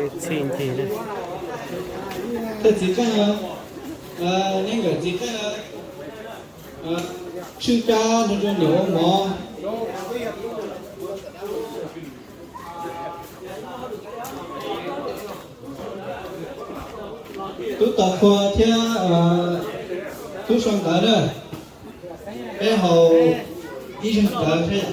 Txhij ncig na. Thawj txiv qeej, neb nkawm txiv qeej, Tshwj Kab nrog rau niam ua mov. Tub Tos Qhua thiab Tub Sau Ntawv na, peb haus ib zaug ntawd thiab.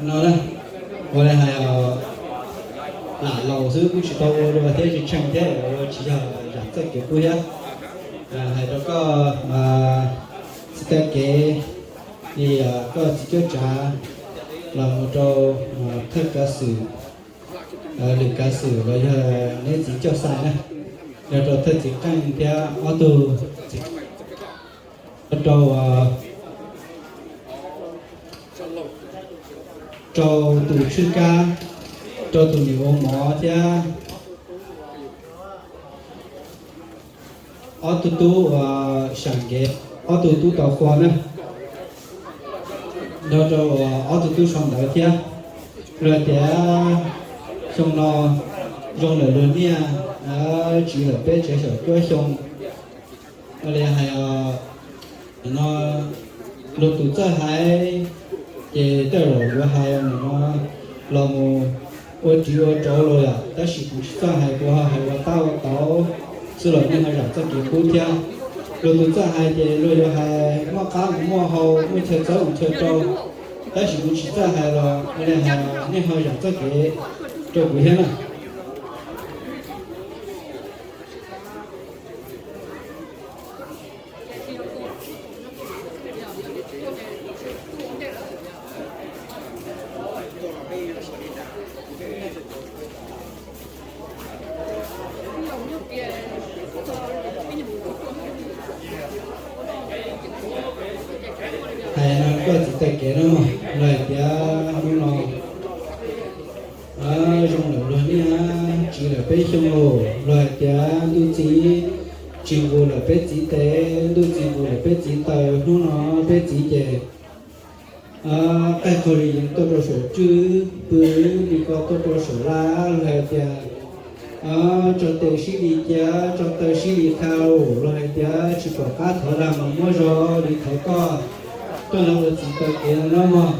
No ua li hais lam laus xwb kuj tsis tau ua dua thiab tsis tsheej thiab, ua tsis yog zam txoj kev pub thiab. Hais rau koj txiv taw kev, koj txiv cuab tsav los mus rau thawj kav xwm, lwm kav xwm los yog neb txiv coj xais na, yog rau thawj txiv qeej thiab ob tug txiv rau rau tus Tshwj Kab, rau tus niam ua mov thiab ob tug tub Sam Nkev, ob tug tub Tau Qhua na, nrog rau ob tug tub Sau Ntawv thiab. Luag tias xyoo no zoo lawm luag niaj tsiv lawm peb tsev xyaum cuaj xyoo. Ua li hais no luag tus txawj hais ces tej zaum yuav hais no los mus ua tsiv ua rau los yom, tab sis kuv tsis txawj hais, kuv ho hais ua tab ua tauv xwb los nej ho zam txoj kev pub thiab. Luag tus txawj hais ces luag yuav hais muaj qab mus muaj hau, muaj chaw txawb mus chaw rau, tab sis kuv tsis txawj hais los ua li hais nej ho zam txoj kev rau kuv thiab na. Hais no koj txiv taw kev no mog, luag hais tias hnub no zoo lawm luag niaj tsiv lawm peb xyoo los, luag hais tias ntuj txiv tsis nqus lawm peb txiv tes, ntuj txiv nqus lawm peb txiv taw, hnub no peb txiv ces qaij qaug li yeev tuaj rau saum tswb, pw li ko tuaj rau saum laj, luag hais tias tso tes sib li cia, tso taw sib li qha, luag hais tias tsis pom qab thov dag mus muab zog li thov koj tuaj los ua txiv taw kev no mog.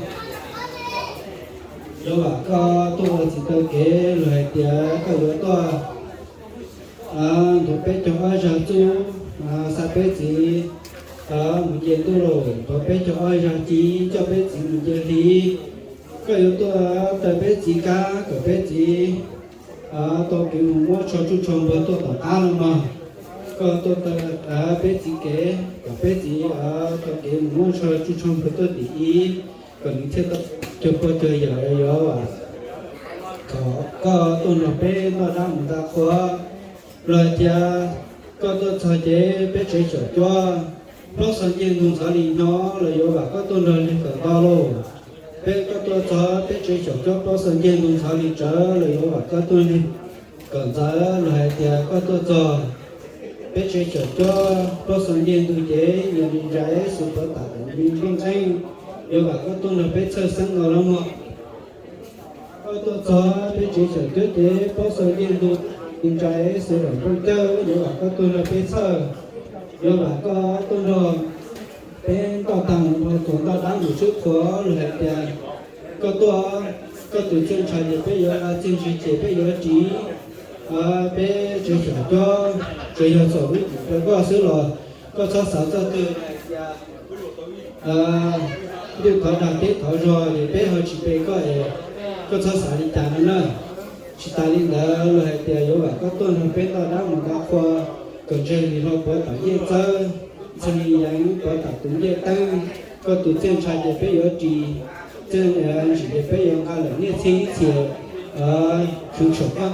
Yuav vam koj tuaj ua txiv taw kev, luag hais tias koj yuav tuaj nthuav peb caug ob zag txuj, xa peb txiv mus nce ntuj los, nthuav peb caug ob zag ci, coj peb txiv mus nce hli. Koj yuav tuaj taw peb txiv kab kom peb txiv tau kev mus muab tsho tsuj tsho npawg tuaj tom qab no mog. Koj tuaj taw peb txiv kev kom peb txiv tau kev mus muab tsho tsuj tsho npawg tuaj tim ib, kom nws thiaj tau cuag pog cuag yawm. Yuav vam koj tuaj nrog peb noj dab mus da qhua. Luag hais tias koj tuaj txog ces peb tsev xyaum cuab plaub xo ncej ntug ntxhov li hnyo, los yuav vam koj tuaj nrog luag kawm ntau lauj. Peb, koj tuaj txog peb tsev xyaum cuab plaub xo ncej ntug ntxhov li tsawv, los yuav vam koj tuaj nrog luag kawm ntxawv. Luag hais tias koj tuaj txog peb tsev xyaum cuab plaub xo ncej ntug ces nyias li ntsa xwb puav tam tawm li nplooj qeej, yuav vam koj tuaj nrog peb txhawj xeeb no los mog. Koj tuaj txog peb tsev xyaum cuab ces plaub xo ncej ntug li ntsa xwb daim nplooj cawj, yuav vam koj tuaj nrog peb txhawj, yuav vam koj tuaj nrog peb ntoj tag mus dhau txog ntoj dab mus tshwb qhua. Luag hais tias koj tuaj, koj tus txiaj ntsha ces peb yuav txiaj ntsig ces peb yuav ris peb tsev xyaum cuab, tsuas yog txhaum lub cim rau koj xwb los koj txhob xav txoj twg hais tias ntuj thov dag teb thov zog es peb ho tsis pe koj es koj txhob xav li cas no na. Tsis tas li ntawd, luag hais tias yuav vam koj tuaj nrog peb ntoj dab mus da qhua, kom ntseg li hlo puav tam ncej txawb, ntseg li yeev puav tam tus ncej teeb, koj tus txiaj ntsha ces peb yuav ris, txiaj ntsim ces peb yuav nqa lawm niaj txhia ib txhia khwv saum koj.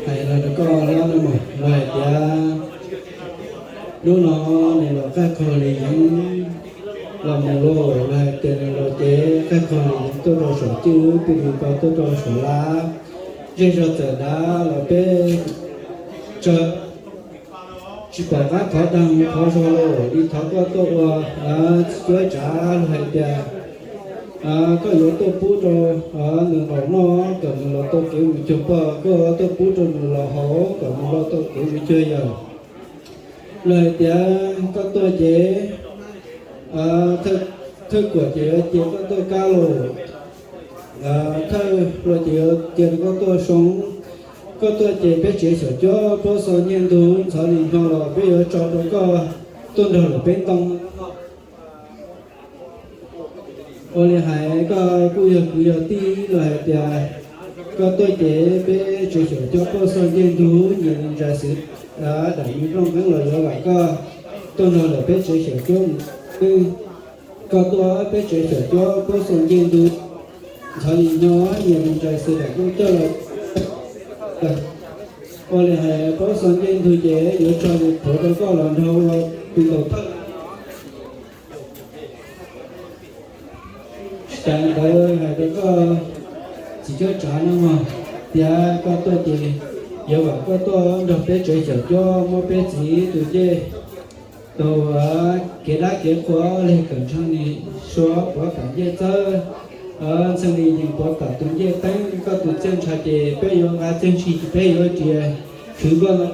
Hais los rau koj no, los hais tias hnub no nws los qaij qog li yeev los mus lauj, los hais tias nws los ces qaij qog li yeev tuaj rau saum cwj, pw li ko tuaj rau saum lab. Zej zog txawm dav los peb tsis pom qab thov dag mus thov zog lauj, li thov koj tuaj ua txiv cuab tsav los hais tias koj yuav tuaj pub rau nws los noj kom nws los tau kev mus cuag pog, koj tuaj pub rau nws los haus kom nws los tau kev mus cuag yawm. Los hais tias koj tuaj ces thawj kuam ces yuav cia koj tuaj kab lauj, thawj hluas ces yuav cia koj tuaj soo, koj tuaj ces peb tsev xyom cuab puab xo nyiaj ntug ntxhov li no los peb yuav tso rau koj tuaj nrog lawm peb ntoo. Ua li hais koj kuj yog kwv yog tij los hais tias koj tuaj ces peb tsev xyom cuab puab xo nyiaj ntug nyias li ntsa xwb, dam me nplooj nqeeb los yuav vam koj tuaj nrog lawm peb tsev xyom cuab mus. Koj tuaj peb tsev xyom cuab puab xo nyiaj ntug ntxhov li no nyias li ntsa xwb dam nplooj coj los. Ua li hais puab xo nyiaj ntug ces yuav tso li thuav rau koj los nrog ua tus ntaus thawj. Tsis tas li ntawd hais rau koj txiv cuab tsav no mog, tias koj tuaj ces yuav vam koj tuaj nrog peb tsev xyom cuab muab peb txiv tus ncej tus kev dab kev qhua leg kom ntshe li suav puav tam ncej txawb, ntshe li yees puav tam tus ncej teeb, koj tus txiaj ntsha ces peb yuav nqa txiaj ntsig ces peb yuav ris khwv koj no.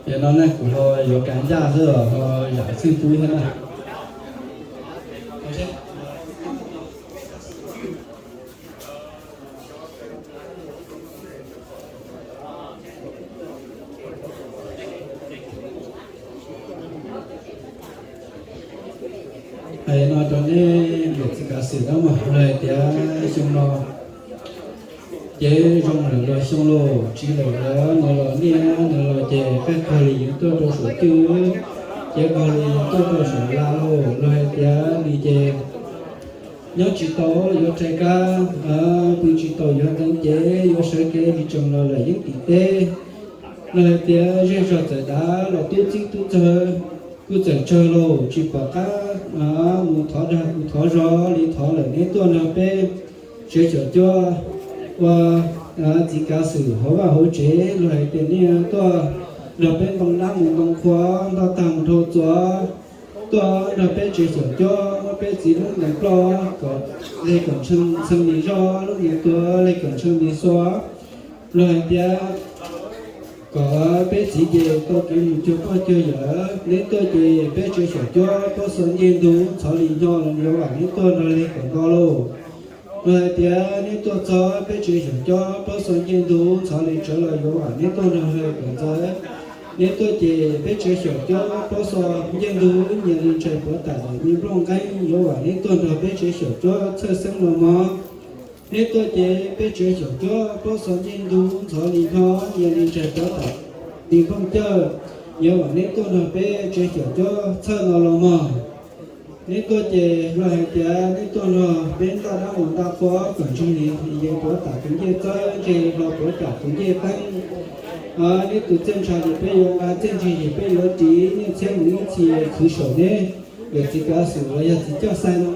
Ces no ne kuv ho yuav kav ncaj xwb os, ho zam txheej tub thiab na. Hais no rau nej niam txiv kav xwm na mog, hais tias xyoo no ces zoo lawm luag xyoo lauj, tsis lawm lawm, nws los niaj nws los ces qaij qog li yeev tuaj rau saum cwj, ces qog li yeev tuaj rau saum lab lauj, los hais tias nws ces nyob tsis tau yuav rhais kab, pw tsis tau yuav ntxeev cev, yuav sawv kev tsis tsees los lawm yeeb tim teb. Los hais tias zej zog txawm dav los tub txib tub txawg, kuj txawm tsawg lauj, tsis pom qab mus thov dag mus thov zog li thov lawm neb tuaj nrog peb tsev xyom cuab ua txiv kav xwm hauv vaj hauv tsev, los hais tias nej tuaj nrog peb ntoo dab mus ntoo qhua, ntoj tag mus dhau txuas, tuaj nrog peb tsev xyom cuab muab peb txiv lub ntees ploj kom leg kom ntshe li zoj, lub ntees tuag leg kom ntshe li xuas, los hais tias Kom peb txiv ces tau kev mus cuag pog cuag yawm, neb tuaj ces peb tsev xyaum cuab pob xo ncej ntug ntxhov li nyo los yuav vam neb tuaj nrog li kom nto lauj. Los hais tias neb tuaj txog peb tsev xyaum cuab pob xo ncej ntug ntxhov li tsawv los yuav vam neb tuaj nrog li kom ntxhov. Neb tuaj ces peb tsev xyaum cuab pob xo ncej ntug nyias li ntshai puav tam li nplooj nqeeb yuav vam neb tuaj nrog peb tsev xyaum cuab txhawj xeeb los mog. Neb tuaj ces peb tsev xyaum cuab pob xo ncej ntug ntxhov li nyo nyias li ntshai puav tam li nplooj cawj yuav vam neb tuaj nrog peb tsev xyaum cuab txhawj no los mog. Neb tuaj ces luag hais tias neb tuaj nrog peb ntaj dab mus ntaj qhua kom ntsig li yees puav tam tus ncej txawb ntsig hlo puav tam tus ncej teeb. Neb tus txiaj ntsha ces peb yuav nqa txiaj ntsig ces peb yuav ris nyiaj txhiab mus ib txhis khwv saum neb. Yog txiv kav xwm los yog txiv coj xai no.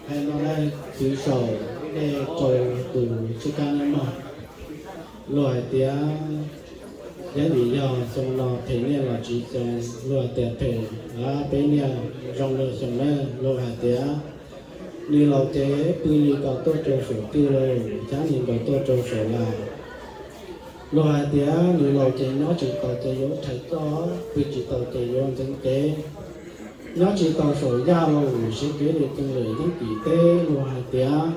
Hais no na, khwv saum nej rau tus tsib kab neb mog. Luag hais tias yeej vim yog xyoo no phem niaj los tsis xyoo, luag hais tias phem, peb niaj zoo li xyoo na. Luag hais tias nws laus ces pw li kom tuaj rau saum twg lauj, xyab li nkaus tuaj rau saum las. Luag hais tias nws laus ces nyob tsis taus ces yuav rhais coj, pw tsis taus ces yuav ntxeev cev, nyob tsis taus saum yaj lauj, siv kev li ceeb lwm yeeb tim teb. Luag hais tias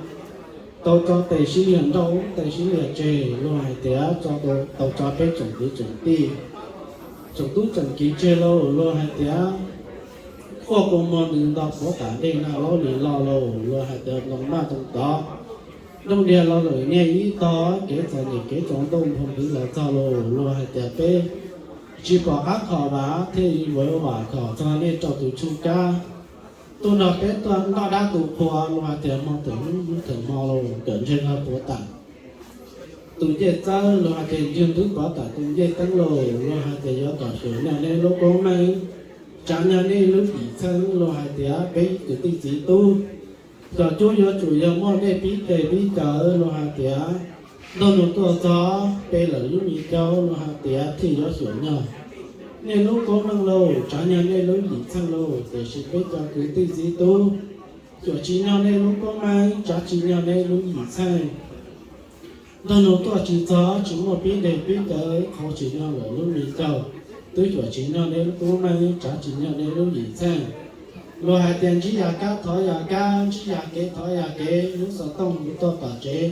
tau tso tes sib liag nrauj, tes sib liag tseg. Luag hais tias tau tso peb tsoom kwv tsoom tij, tsoom tub tsoom kiv tseg lauj. Luag hais tias quaj kua muag ntws nto puav tam dej naj laub li lo lauj. Luag hais tias ntoo maj ntoo tod, nrooj diav los lawm niaj ib tog, kev txom nyem kev tsaus ntuj nphoo ntws los txog lauj. Luag hais tias peb tsis pom qab khom vam thiaj li yuav vam khom txog nej rau tus tsib kab tuaj nrog peb tuaj noj dab tu qhua. Luag hais tias hmo tawm hnub hnub tawm hmo lauj, kawm ntseeg no puav tam tus ncej txawb. Luag hais tias ncig ntub puav tam tus ncej teeb lauj. Luag hais tias yuav kom xyuam nyog nej lub koob meej, tsav nyog nej lub yim txheej. Luag hais tias peb kwv tij txiv tub xyaum cuab yuav tsum yog muaj dej pib tes pib cawv. Luag hais tias ntuj nus tuaj txog peb lawm lub me caub. Luag hais tias thiaj yuav xyuam nyog nej lub koob meej lauj, tsav nyog nej lub yim txheej lauj, tiam sis peb cov kwv tij txiv tub xyuam tsis nyog nej lub koob meej, tsav tsis nyog nej lub yim txheej. Ntuj nus tuaj tsis txog tsis muaj pib dej pib cawv, qhau tsis nyog lawm lub me caug, twb xyuam tsis nyog nej lub koob meej, tsav tsis nyog nej lub yim txheej. Luag hais tias ntsib yam kab thov yam kab, ntsib yam kev thov yam kev, lub xov tooj mus tuaj tom tsev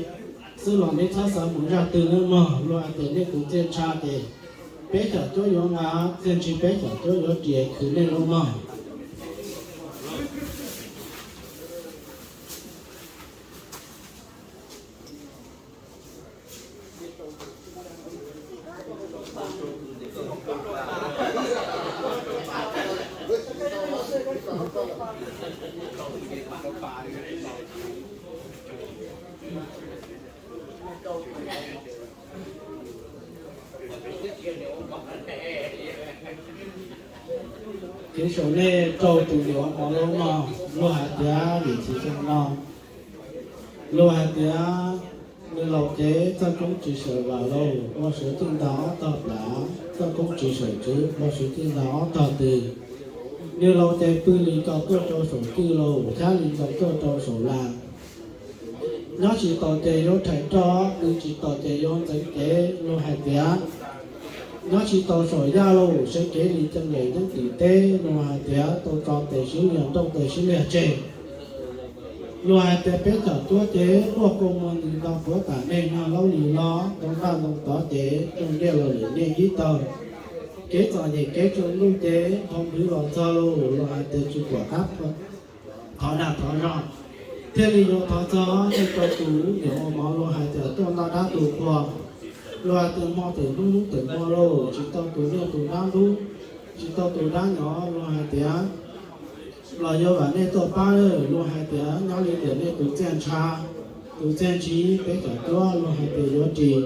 xwb los nej txhob xav mus zaj twg nawb mog. Luag hais tias nej tus txiaj ntsha ces peb xyaum cuab yuav nqa, txiaj ntsig peb xyaum cuab yuav ris khwv nej lub mog. Kev saum nej rau tus niam ua mov lauj mog. Luag hais tias vim tsis zoo no, luag hais tias nws laus ces txoj koob tsis sawm vam lauj, ua suav txij ntag ob tog plav, txoj koob tsis sawm tswv, ua suav txij ntag ob tog twg. Nws laus ces pw li kom tuaj rau saum twg lauj, xyab li nkaus tuaj rau saum las. Nyob tsis taus ces yuav rhais roj, pw tsis taus ces yuav ntxeev cev. Luag hais tias nyob tsis taus saum yaj lauj, siv kev li ceeb lwm yeeb tim teb. Luag hais tias tau tso tes sib liag nrauj tes sib liag tseg. Luag hais tias peb xyaum cuab ces quaj kua muag ntws nto puav tam dej naj laub li lo, ntoo ntaj ntoo tod ces nrooj diav los lawm niaj ib taug. Kev txom nyem kev tsaus ntuj ces nphoo ntws los txog lauj. Luag hais tias tsis pom qab thov dag thov zog, thiaj li yuav thov txog nej rau tus niam ua mov. Luag hais tias tuaj noj dab tu qhua, luag hais tias hmo tawm hnub hnub tawm hmo lauj, tsis tau tus niaj tus dab ntub, tsis tau tus dab nyob. Luag hais tias los yuav vam nej tuaj pab. Luag hais tias nyob li ntawm nej tus txiaj ntsha, tus txiaj ntsig peb cov cuab, luag hais tias yuav ris,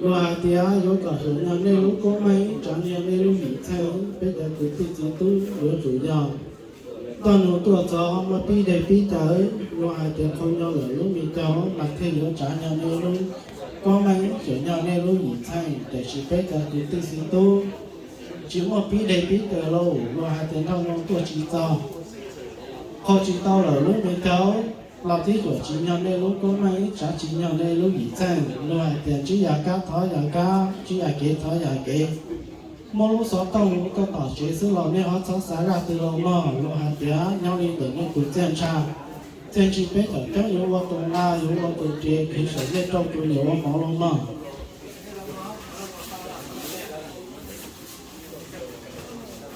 luag hais tias yuav kom xyuam nyog nej lub koob meej, tsav nyog nej lub yim txheej, peb cov kwv tij txiv tub yuav tsum yog nrog luag tuaj txog muaj pib deg pib cawv. Luag hais tias qhau nyog lawm lub me caug mas thiaj yuav tsav nyog nej lub koob meej, xyuam nyog nej lub yim txheej, tiam sis peb cov kwv tij txiv tub tsis muaj pib deg pib cawv lauj. Luag hais tias nrog luag tuaj tsis txog, qhau tsis tau lawm lub me caug, los tib xyuam tsis nyog nej lub koob meej, tsav tsis nyog nej lub yim txheej. Luag hais tias ntsib yam kab thov yam kab, ntsib yam kev thov yam kev. Muab lub xov tooj tuaj tom tsev xwb los nej ho txhob xav zaj twg los mog. Luag hais tias nyob li ntawm nej tus txiaj ntsha, txiaj ntsig peb cov cuab yuav ua tus nqa, yuav ua tus ris, kwv saum nej rau tus niam ua mov los mog.